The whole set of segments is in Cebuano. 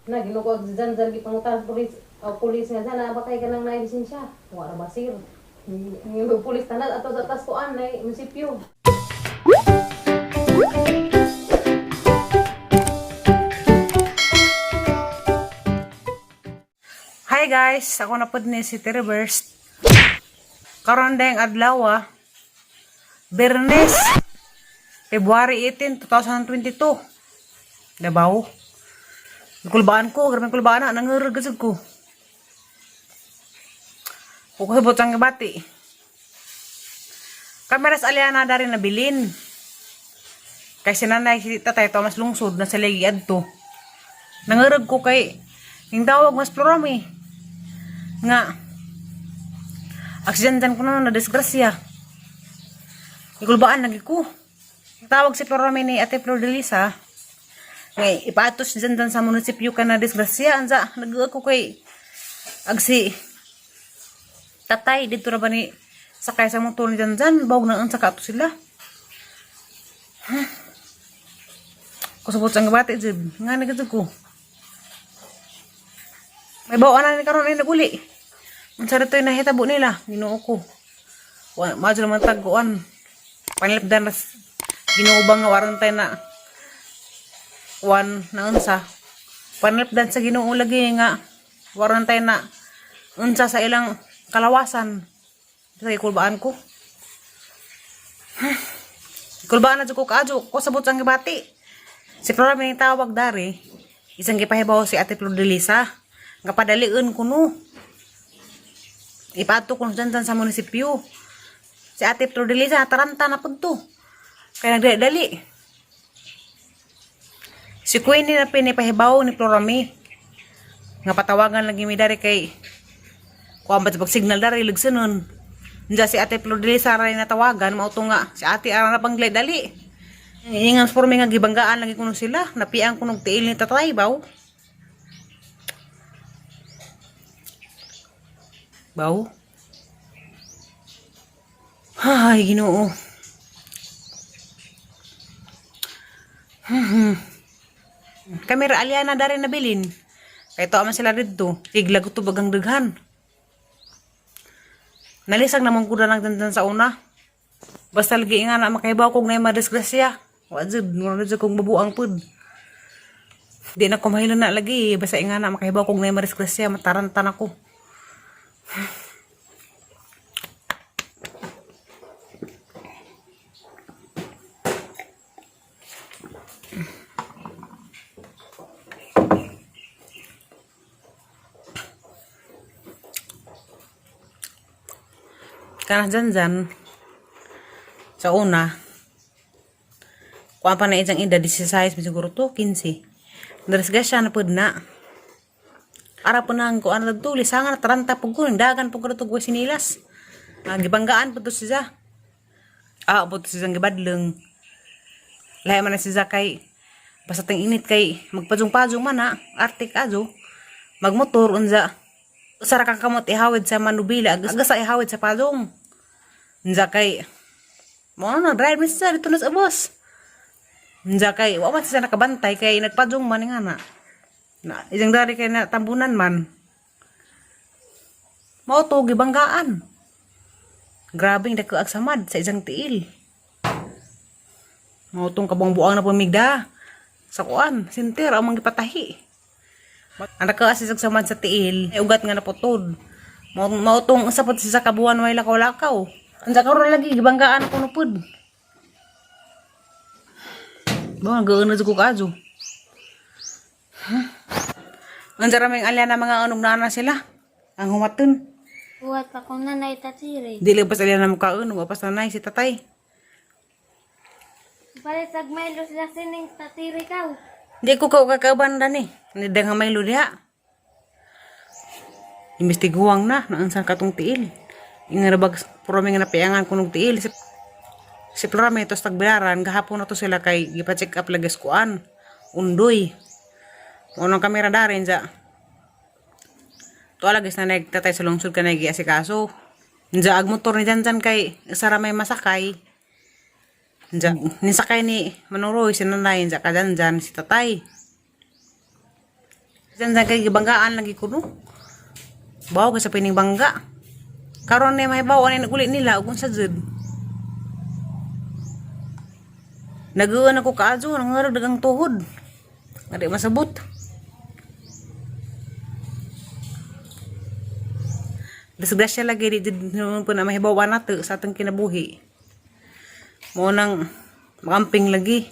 Na ginugo dyan dyan gipangutan pulis o pulis nga dyan na kay kanang naay lisensya. Wa ra ba sir? Yung pulis tanan ato sa tas kuan nay munisipyo. Hi guys, ako na pod ni si Terreverse. Karon dayong adlaw ah. Bernes, February 18, 2022. Dabaw. Kulbaan ko, grabe kulbaan na, nangurag gasag ko. Kukusabot ang bati. Kameras aliana dari nabilin. Kay si nanay, si tatay, Thomas lungsod, na sa legi adto. Nangurag ko kay, yung tawag mas plurami. Nga, aksidente ko na na disgrasya. Ikulbaan lagi ko. Tawag si Florami ni Ate Flor de Lisa. Ngay, ipatos dyan dyan sa munisipyo ka na disgrasya. Ansa, nag ko kay agsi tatay dito na ba ni sakay sa motor ni dyan dyan. Bawag na ang saka to sila. Huh? Kusabot sa bati jud. Nga nagad ko. May bawaan na ni karon ay naguli. Unsa ra to'y nahitabo nila, Ginoo ko. Wa maadyo naman taguan. Panlipdan ras Ginoo ba nga waran tayo na wan na unsa. Panlipdan sa Ginoo lagi nga waran tayo na unsa sa ilang kalawasan. Sa ikulbaan ko. Kulbaan na jud ko kaadyo ko sabot ang gibati. Si Flora may tawag dari. Isang gipahibaw si Ate Flor de Lisa. Nga padaliun ko no. Ipato ko dyan dyan sa munisipyo. Si Ate Flor de Lisa taranta na pud to. Kaya nagdali. Si Queenie na pinipahibaw ni Florami. Nga patawagan lagi mi dari kay kuan ba pag signal dari lagsanon. Diyan si Ate Flor de Lisa ra natawagan mao to nga si Ate ara na pang dali. Ingan por nga gibanggaan lagi kuno sila. Napiang kuno tiil ni tatay baw. Baw. Ay, Ginoo. Kamera aliana dari nabilin. Kay to man sila didto. Tiglag to bagang daghan. Nalisag namang kuda lang dandan sa una. Basta lagi nga na makahibaw kog na madisgrasya. Wa jud, mura jud kong mabuang pud. Di na ko mahilo na lagi, basta nga na makahibaw kog na madisgrasya, matarantan ako. Kanang dyan dyan, sa una, kuha pa na isang edad, 16, siguro to, 15. Nadisgrasya na pud na. Ara po na ang kuan na to, lisangan na taranta po ko, dagan po ko na to, sinilas. Ah, gibanggaan po to siya. Ah, po to siya gibadlong. Lahi man na siya kay, basta ting init kay, magpajong-pajong man na, artik ajo, magmotor, unza. Sara kang kamot ihawid sa manubila, agasa ihawid sa pajong. Unza kay, mo na, drive na siya, dito na sa bus. Unza kay, wa man siya nakabantay, kay nagpajong man nga na. Na, isang dari kay na tambunan man. Mao to gibanggaan. Grabing dako ag samad sa isang tiil. Mao tong kabuang-buang na pumigda. Sa kuan, sinter ang mga gipatahi. Ang dako as isang samad sa tiil, ay ugat nga naputod. Mao mao tong usa pod sa kabuan way lakaw-lakaw. Ang karon lagi gibanggaan ko no pud. Ba gaan na jud ko kaadyo. Ang jaraming alya na mga anog na sila. Ang humaton. Buhat pa kong nanay tatiri. Di lang pas alya na mukaon, wa pas nanay si tatay. Palit tag Milo sila sining tatiri kaw. Di ko ka kakauban dani. Ni dang may diha. Imbestiguang na naunsan katong tiil. Ingarabag puro may nga napiangan kunog tiil. Si Flora may tos tagbilaran gahapon na to sila kay gipa-check up lagi sa kuan. Undoy. Unang kamera darin sa to alagis na nagtatay sa lungsod ka nag-asikaso. Nja ag motor ni Janjan kay sara may masakay. Nja nisakay ni Manuroy si nanay nja ka Janjan si tatay. Diyan sa kay gibanggaan lagi ko no. Bawo ka sa pining bangga. Karon ni may bawo ani naguli nila ug unsa jud. Naguan ako kaadyo nangarag dagang tuhod. Nga di masabot. Disgrasya lagi di jud naman po na mahibaw nato sa atong kinabuhi. Mo nang makamping lagi.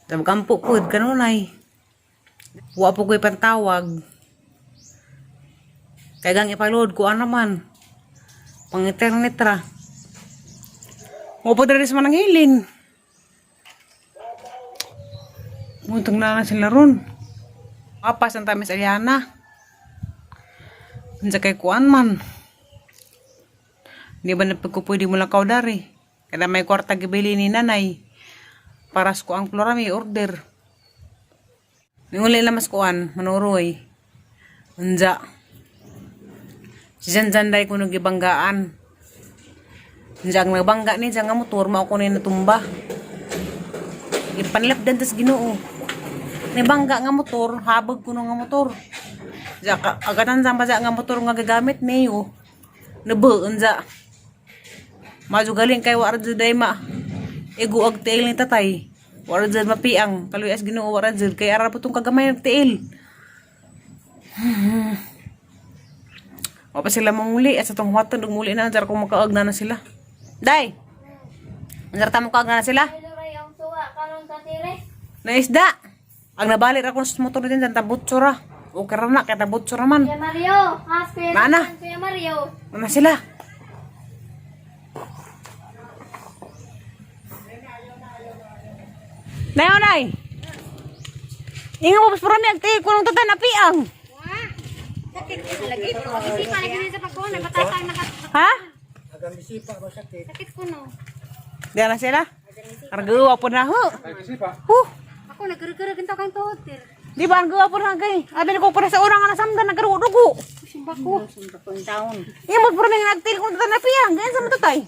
Ta makampo pud kanunay. Wa po ko'y pantawag. Kay gang ipaload ko ano man. Pang internet ra. Mo po diri sa mananghilin. Muntong na na sila ron. Apas ang tamis Aliana. Unsa kay kuan man. Di ba napagkupwede mo lang kaw dari? Kada may kwarta gibili ni nanay. Para sa kuang flora may order. Ninguli lang mas kuan, manuroy. Unja. Si Zanzan day kuno gibanggaan. Unja ang nagbangga ni nga motor mao ko ni natumba. Gipanlap dan tas Ginoo. Nibangga nga motor, habag kuno nga motor. Ja ka agatan sa pa nga motor nga gagamit mayo. Nabuon za. Madyo galing kay wa ra jud day ma. Igo og tiil ni tatay. Wa ra jud mapiang kaluy as Ginoo wa ra jud kay ara po tong kagamay ng tiil. Wa pa sila manguli at sa tong huwatan ug muli na jar kung makaag na na sila. Day. Anjar ta mo kaag na na sila. Milo ray ang suwa karon tatiri. Naisda. Ang nabalik ra ko sa motor din tan tabutso ra. Okay ra na kay tabutso ra man. Kuya Mario, has Kuya Mana? Kuya Mario. Ano sila? Nay, oh, nay. Ingat mo, pas purami, agti, kunong tatan, napiang. Lagi pa lagi sa pagkuhan, nabatasang naka Ha? sakit ko no. Diyan na sila? Argawa po na, ho. Huh. Ako nagurugurug ginto kang tuhod. tir. Di ba, argawa po na, gay. Abi ko para sa orang nga nasamdan, nagkarugo-dugo. Simba ko. Ingat mo, purami, nga agti, kunong tatan, napiang. Ganyan sa matatay.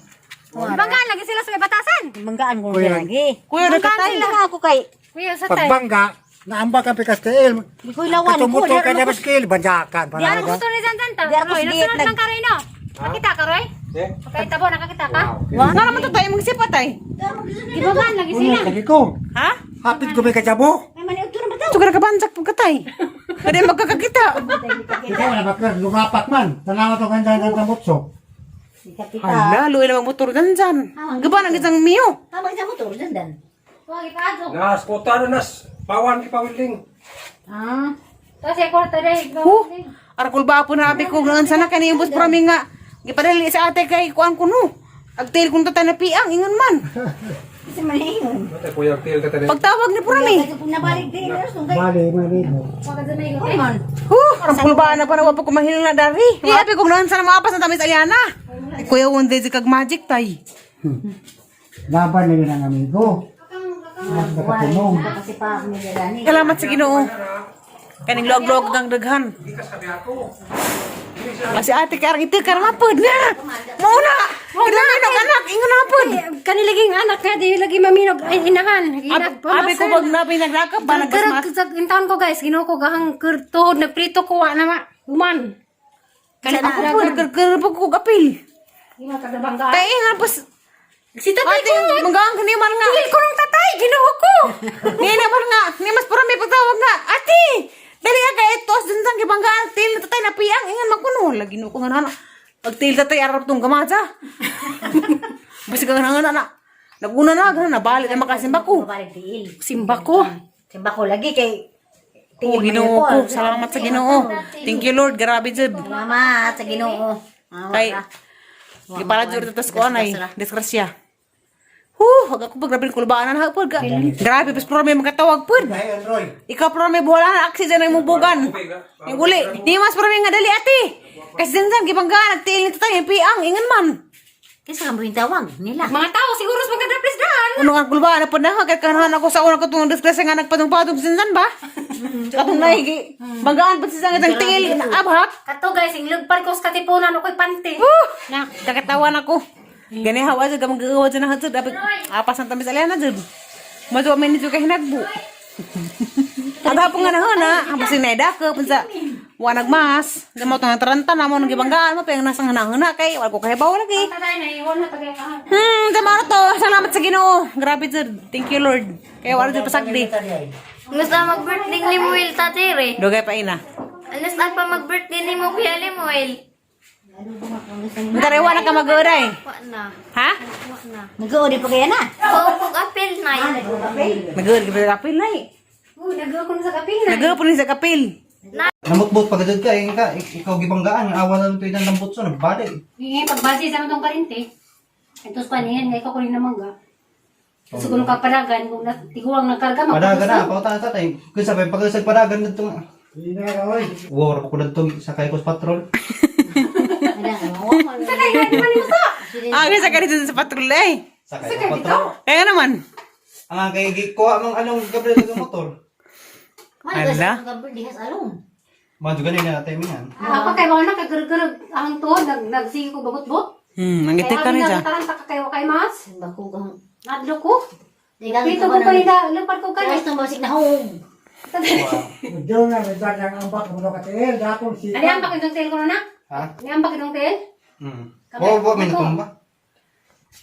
Banggaan lagi sila sa may batasan. Banggaan ko lagi. Kuya, nagkatay. Sila ako kay Kuya sa tay. Pagbangga, naamba ka pikas tiil. Di ko ilawan ko. Katumuto ka na baskil, banjakan. Di ano gusto ni Zanzan ta? Di ako Roy, diet nasunod nag- lang ka rin no. Makita ka Roy? Makita bo nakakita ka? Nga naman tatay, magsipat ay. Ibabaan lagi sila. Lagi ko. Ha? Hapit ko may kajabo. Ay man ito na ba Sugar ka bansak pagkatay. Kaya magkakakita. Ikaw na bakit lumapak man. Tanawa to ganda ng tamutso. Hala, luwi lang motor dyan dyan. Gaba ng isang miyo. Habang sa motor dyan dan. Wag ipaadyo. Nas, kota na nas. Pawan ipawilding. Ah. Tapos ay kwarta dai. Huh? Arkul ba po na abi ko ngan sana kani yung bus prami nga. Gipadali sa ate kay kuan kuno. Agtail kung tatanapiang ingon man. Kasi maningon. Ate, kuya, tiil ka tayo. Pagtawag ni Purami. Kasi kung nabalik din sungkay. Bali, mali mo. Oy man. Huh, arkul ba na pa na pa kumahil na dari. Di abi ko ngan sana maapas na tamis Aliana. Kuya wonde di kag magic tay. Laban na yun ang amigo. Mas nakatunong. Kasi pa ako nilani. Salamat sa Ginoo. Kaning log-log ng daghan. Kasi ate kay arang iti karon mapod na. Mauna. Mauna minog anak ingon na mapod. Kani lagi nga anak nga di lagi maminog ay inahan. Abi ko bag na pinaglakap ba Karag nagkasmas. sa intaon ko guys, Ginoo ko gahang tuhod nagprito ko wa na ma. Human. Kani ako po nagkarkar pag ko kapil. Di man kagabanggaan. Tay nga pas Si tatay ate manggaan kani man nga. Tingil ko ng tatay, Ginoo ko. Ni naman nga, ni mas pura may pagtawag nga. Ate, dali ka kay tos dun sang gibanggaan til na tatay napiang ingan man kuno. Lagi no ko nga na. Pag til tatay arap tong gamasa. Basta ka nga na. Naguna na gana nabalik na makasimba ko. Nabalik diil. Simba ko. Simba ko lagi kay Oh, Ginoo ko. Salamat sa Ginoo. Thank you Lord. Grabe jud. Salamat sa Ginoo. Mama Kay ra. gipala jud tas ko anay disgrasya. Huh, wag ako pag grabe kulbaanan ha pud. Grabe pas pura may makatawag pud. Dahil Roy. Ikaw pura may buhalan aksiden ang imong bugan. Yung uli, di mas pura may nga dali ate. Kasi dinsan gibanggaan nagtiil nito tayo piang ingon man. Kaysa kang tawag nila. Mga tao siguro sa magkadaplis daan. Uno ang kulbaan na pud na kay kanahan ako sa una katong disgrasya nga nagpadung-padung sinsan ba? Katong naigi banggaan pud siya nga tiil abhak. Kato guys, inglugpar ko sa Katipunan ako'y pante. Huh! Na, kakatawan ako. Gani hawa jud gamang gagawa jud na jud. Apas ang tamis aliana jud. Madwa man nito kay hinagbo. Agapon nga na na, ang pasig na idaka punsa wa nagmas. Gamo tong taranta na mo nang gibanggaan mo pero nasa nga kay wala ko kahibaw lagi. Tatay na iwan na tagay ka. Tama na to. Salamat sa Ginoo. Grabe sir. Thank you, Lord. Kaya wala dyan pasagdi. Gusto mag-birthday ni Muel, tatire. Dugay pa ina. Alas pa mag-birthday ni mo, Kuya Limuel. Mutarewa na ka mag-uray. Wa na. Ha? Wa na. Nag-uuri pa kaya na. Paupog apel na. Nag-uur ka sa kapil na eh. Uy, nagawa ko na sa kapil na. Nag-uur po ni sa kapil. Namutbot pagkatid ka, eh, ka, ikaw gibanggaan, ang awa na lang ito ng lambot so, nagbali. Ngayon, pagbase sa matong karinte, ito sa paningan, ngayon ko rin na mangga. So, kung kapalagan, kung tiguang nagkarga, Padagan na, pauta na tatay. Kung sabi, pag padagan na ito nga. Hindi na ka, oy. War ko na ito, sakay ko sa patrol. Ah, kaya sa kanito sa patrol eh. Sakay ko sa patrol. Kaya naman. Ang kay kuha mang anong Gabriel sa motor. Ala. Dihas along. Mga ganin na natin yan. Ako kay wala na kagurgurag ang tuon, nagsige ko bagot-bot. Ang itik ka Kaya rin siya. taranta ka kayo kay mas. Bako kang. Nadlo ko. Dito Dito ko pa rin na, lupad ko Kaya kaya. itong basig na home. Medyo na, may dagang ambak mo ka tiil, dakong sika. Ano ang pakitong tail ko na na? Ha? Ano ang pakitong tail? Hmm. Wo, wo, may natumba.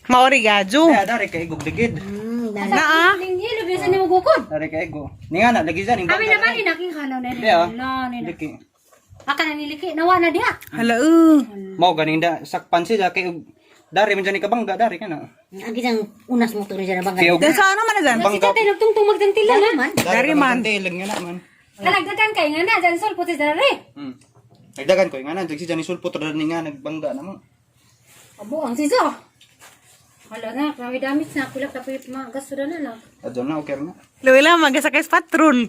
Maori gadyo. Kaya dari kay igog ligid. Na ah. Ning ilo, bisan ni mo gukod. Dari kay igo. Ni nga na lagi dyan, Kami naman ni naking hanaw na Di ah. Na ni. Liki. Aka na niliki, nawa na diha. Hala uh. Mao ganing da sakpan siya kay og dari man dyan ni kabangga dari ka na. Ang gisang unas mo to rin siya na bangga. Kay og Dan sa ano man na dyan? Si tatay nagtungtong magdantila na. Man. Dari man. Tilag nga na man. Nalagdagan kay nga na, dyan sol puti sa re. Nagdagan ko nga na si dyan ni sulpot ra ni nga nagbangga na mo. Abo ang siso. Wala na, grabe damage na. Kulak na po yung mga gasto na na. Adyo na okay ra na. Luwila, magasakay sa patrol.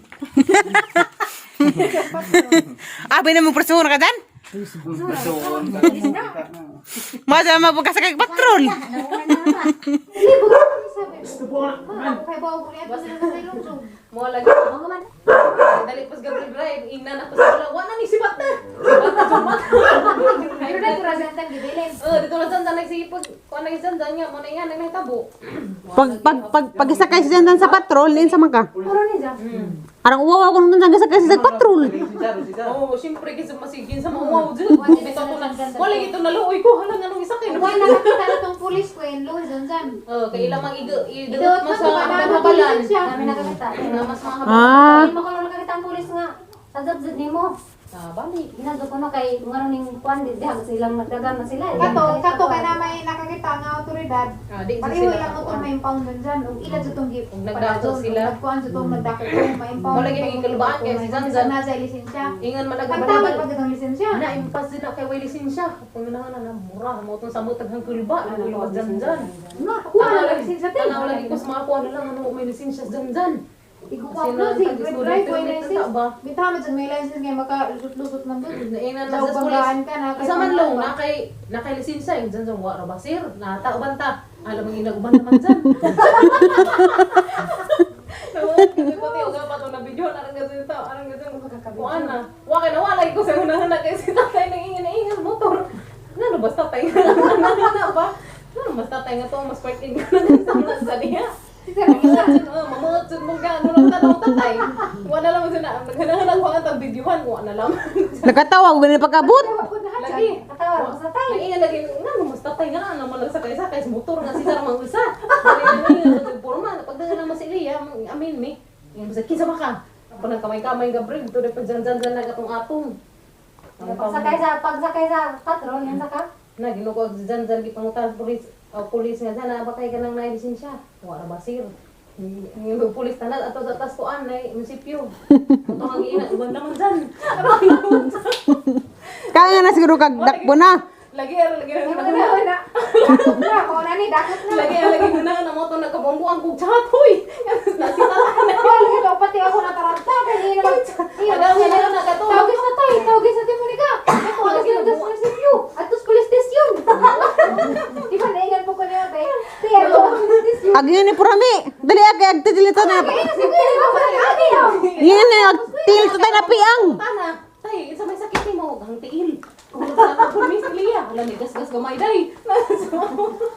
Abi na mo preso na ka dyan? Maza mapagkasakay patrol. Mo lagi. Dali pas Gabriel Drive, ina na ko sa wala. Wala ni sibat na. Sibat na jumat. Pero nagkurasantan gibilin. Oh, dito lang saan nagsipag. Kuan nang saan niya mo na yan nang nahitabo. Pag pag pag pagsakay siya dyan sa patrol, din sa man ka. Arang uwaw ako nung dyan sakay sa patrol. Oo, oh, siyempre kasi masigin sa mga wow dyan. Bitaw ko na. Wala ito naluoy ko. Hala nga nung isa kayo. Wala nakakita na tong pulis ko in Luis dyan. Oh, kay ilang mang igo Ito, idot mo sa mahabalan. Kami nakakita. Na mas mahabalan. Ah, Hindi mo ko lang nakakita ang pulis nga. Sa ni mo. Ah, bali. Ginadto ko na kay nga ning kuan di diha kasi ilang nagdagan na sila. Kato, kato ka na may nakakita nga otoridad. Ah, di sa Pareho sila. lang utong may impound dun dyan. Ug ila jud tong gi. Ug nagdako sila. Nagkuan jud tong nagdako tong may impound. Wala gyud gikalubaan kay si Zanzan. Na sa lisensya. Ingan man Pagtawag nagbalabal. pag itong lisensya. Na impas din na kay way lisensya. Pangunahan na mura mo tong samot taghang kulba, luloy dyan dyan. Na, kuha na lang lisensya te. Tanaw lagi ko sa mga kuha na lang ano may lisensya dyan dyan. Igukuha na si drive way license. Bitaw man jud may license ngay maka lusot-lusot man dun. Naingnan Daw man sa pulis. banggaan ka na kay Sa man long na kay lisensya yung dyan dyan wa ra ba sir? Nata uban ta. Alam mo inauban naman dyan. Kasi pati og pa to na video arang ganyan ta, arang ganyan kuan na. Wa kay nawala ko sa unahan na kay si tatay nang ingin ingan motor. Ngano basta tatay nga na ba? Ngano basta tatay nga to mas part in ka na sa niya. Mamot jud mo ga ano lang tanong tatay. Wa na lang sila naghanang ko ang videohan wa na lang. nakatawa ko ganun pagkabot. Lagi. Katawa ko sa tay. Ay, lagi nga no mas tatay nga na man sakay sakay sa motor nga si Sarah mangusa. Porma pagdagan naman si Lia, amin mi. Yung basta kinsa ba ka? Panang kamay-kamay Gabriel, to pa dyan dyan dyan na katong atong. Pagsakay sa patrol yan saka. Na ginuko dyan dyan gipangutan pulis, oh, pulis nga dyan na bakay ka nang naay lisensya. Wa ra ba sir? Yung pulis tanan ato sa tas kuan na munisipyo. Ato ang ina uban naman dyan. Kaya na siguro kag dakbo na. Lagi ara lagi ara Wala na. Dakot na, kung na ni dakot na. Lagi ara lagi na na mo to nagkabombo ang kog chat hoy. Nasita na. Wala ka pati ako nataranta kay hindi naman. Agaw nga na nakatulog. Tawagin sa tay, tawagin sa Monica. Ako alas na sa munisipyo. Atos police station. Di ba naingan po ko niya, be? Te, ato police station. Agyan ni purami. Dali ag ag tilito na. Ay, sige, di ba? Yan na ag tilito na piang. Tana, tay, isa may sakit nimo, ang tiil. Kung miss Lia, wala ni gas-gas gamay day.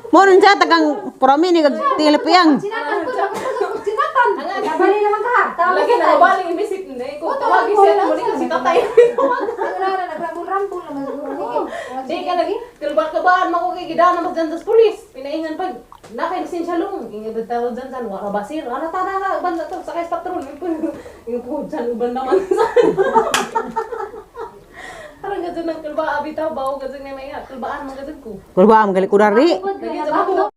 Mo nun siya tagang purami ni kag tilapiyang. Sinatan ko, sinatan. Nabali naman ka. Tawag Lagi ka na baling imisit na ko. Tawag siya na muli si tatay. Ang na nagrambol-rambol naman siguro ni. Di ka nag kalba-kabaan mako kay gidana mas dyan sa pulis. Pinaingan pag nakay lisensya long. Ingat tawag dyan sa wala basir. Ana tara na banda to sakay sa patrol. Yung po dyan uban naman sa. Parang gadto ng kalba abitaw bawo gadto nga may kalbaan man gadto ko. Kulba am gali ko dari. Lagi sa ako.